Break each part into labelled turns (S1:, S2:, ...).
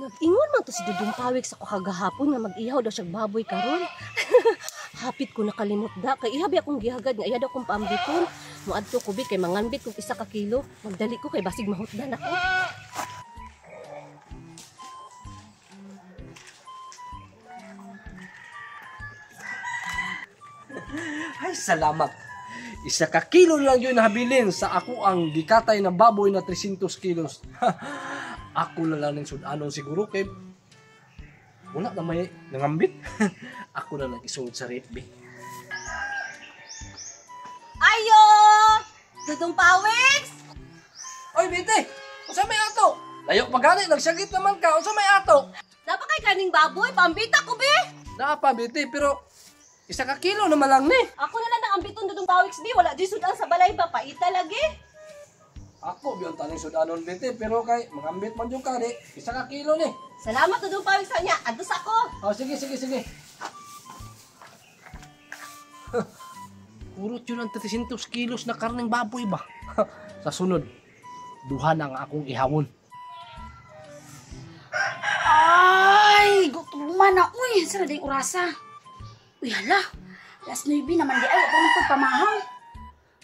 S1: Nag-ingon man to si Dudong Pawik sa kagahapon nga mag-ihaw daw siya baboy karon. Hapit ko nakalimot da kay ihabi akong gihagad nga iya daw akong paambiton. Moadto ko bi kay manganbit kog isa ka kilo. Magdali ko kay basig mahutdan ako.
S2: Ay, salamat. Isa ka kilo lang yun habilin sa ako ang gikatay na baboy na 300 kilos. Ako na lang ng sudanon siguro kay wala na may nangambit. Ako na lang isulod sa rep, be.
S1: Ayo! Dudong Pawiks!
S2: Oy, Bete! Unsa may ato? Layo pa gani, nagsagit naman ka. Unsa may ato?
S1: Napa kay kaning baboy? Paambita ko, be!
S2: Naa pa, Bete, pero isa ka kilo naman lang ni.
S1: Ako na lang ang ambiton, Dudong Pawiks, be. Wala di sudan sa balay ba? Paita lagi.
S2: Ako biyon taning sudanon, Bete, pero kay mangambit man yung kani, isa ka kilo ni.
S1: Salamat, Dudong Pawiks, sa niya. Adtos ako.
S2: Oh, sige, sige, sige. Kurot yun ang 300 kilos na karneng baboy ba? Sa sunod, duha na nga akong ihawon.
S3: Ay, gutom na. Uy, sara ding orasa. Uy, hala. Alas 9 naman di ay, wa man pamahaw.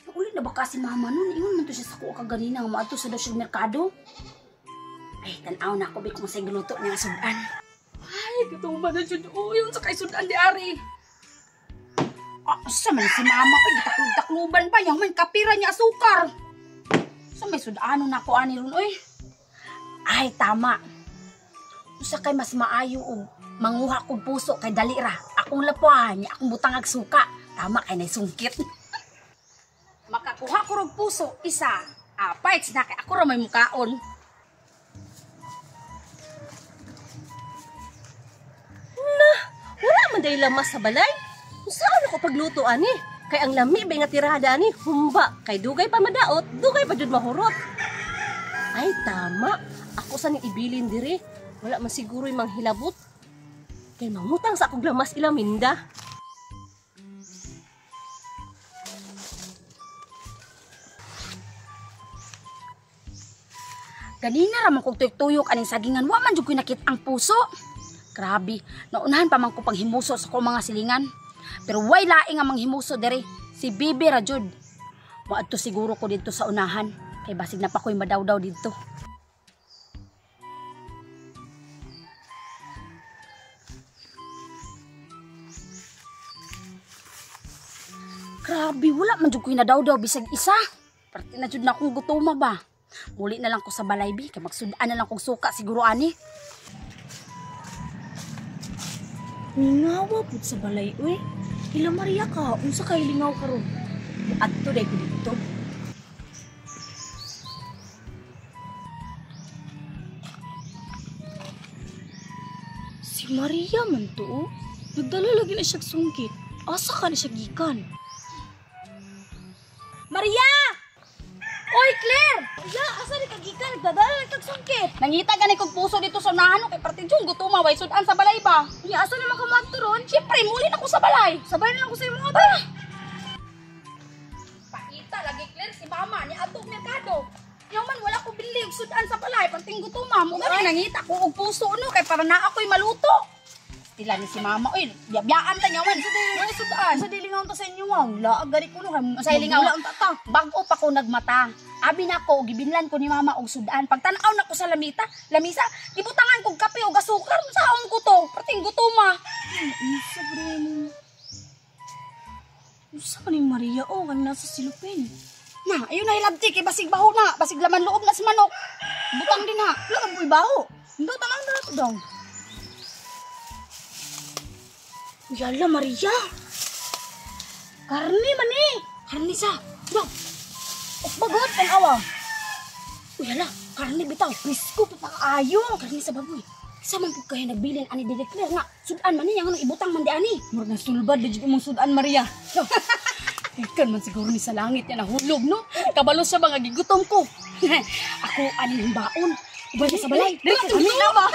S3: Nauli na ba kasi mama nun? Ingon man to siya sa kuha kaganina nga moadto sa daw siya merkado. Ay, tan-aw na ako bi kung sa giluto niya nga sudan.
S4: Ay, gutom na jud. Uy, unsa kay sudan di ari?
S3: Ah, sa man si mama ko, gitaklub-takluban pa niya, man kapira niya asukar. Sa may sudano na ako ani ron, uy. Ay, tama. Usa kay mas maayo og manguha kog puso kay dali ra. Akong lapuhan niya, akong butang ag suka. Tama kay nay sungkit. Makakuha ko rog puso isa. Apaits na kay ako ra may mukaon.
S1: Na, wala man day lamas sa balay. Saan ako pagluto ani? Kay ang lami ba nga tirada ani? Humba. Kay dugay pa madaot, dugay pa jud mahurot. Ay, tama. Ako sa ning ibilin diri. Wala man siguro'y manghilabot. Kay mangutang sa akong lamas ilaminda.
S3: Ganina ra man kog tuyok-tuyok aning sagingan, wa man jud ko'y nakit ang puso. Grabe, naunahan pa man ko panghimuso sa akong mga silingan. Pero way laing ang manghimuso diri, si Bibi ra jud. Moadto siguro ko didto sa unahan, kay basig na pa ko'y madawdaw didto. Grabe, wala man jud ko'y nadawdaw bisag isa. Parte na jud na akong gutoma ba. Muli na lang ko sa balay bi, kay magsud-an na lang kog suka siguro ani.
S4: Mingawa pud sa balay uy. Ila Maria ka, unsa kay lingaw karon? Adto day ko didto. Si Maria man to, oh. Nagdala lagi na siya sungkit. Asa ka na siya gikan?
S3: Maria! Oy, Claire!
S4: Ya, asa ni kagikan? Nagdadala lang kag sungkit.
S3: Nangita gani kog puso dito sa unahan kay parte jung gutuma way sudan sa balay ba.
S4: Ya, asa naman ka moadto ron?
S3: Siyempre, muli na ko sa balay.
S4: Sabay na lang ko sa imo ba?
S3: Paita lagi Claire si mama ni adto og merkado. Yaman wala ko bili og sudan sa balay panting gutuma mo gani nangita ko og puso no kay para na ako'y maluto. Tila ni si mama oy, biyabiyaan ta nyaman. Way sudan.
S4: Sa dilingaw ta sa inyo wow. Laag gani ko no kay
S3: Sa ilingaw.
S4: Ang tata.
S3: Bag-o pa ko nagmata. Abi nako gibinlan ko ni mama og sudan. Pagtan-aw nako sa lamita, lamisa, gibutangan kog kape og asukar. Saon ko to? Perting gutuma.
S4: Unsa bre mo? Unsa man ni Maria oh, kan nasa silupin.
S3: Na, ayun na hilabti kay basig baho na, basig laman loob na sa manok. Butang din ha.
S4: Wala ka buy baho. Hindi tanang na to daw. Yala Maria. Karni man ni.
S3: Karni sa.
S4: Daw. Bagot ang awa.
S3: Uy hala, karni bitaw.
S4: Presko pa kaayo.
S3: Karni sa baboy. Sa man pud kayo nagbilin ani dideclare nga sudan man niya ngano ibutang man di ani.
S4: Murag na sulbad legit imong sudan Maria. Ikan man siguro ni sa langit niya nahulog no. Kabalo siya ba nga gigutom ko.
S3: Ako aning himbaon. Ubay sa balay.
S4: Dili,
S3: Dili,
S4: na ba?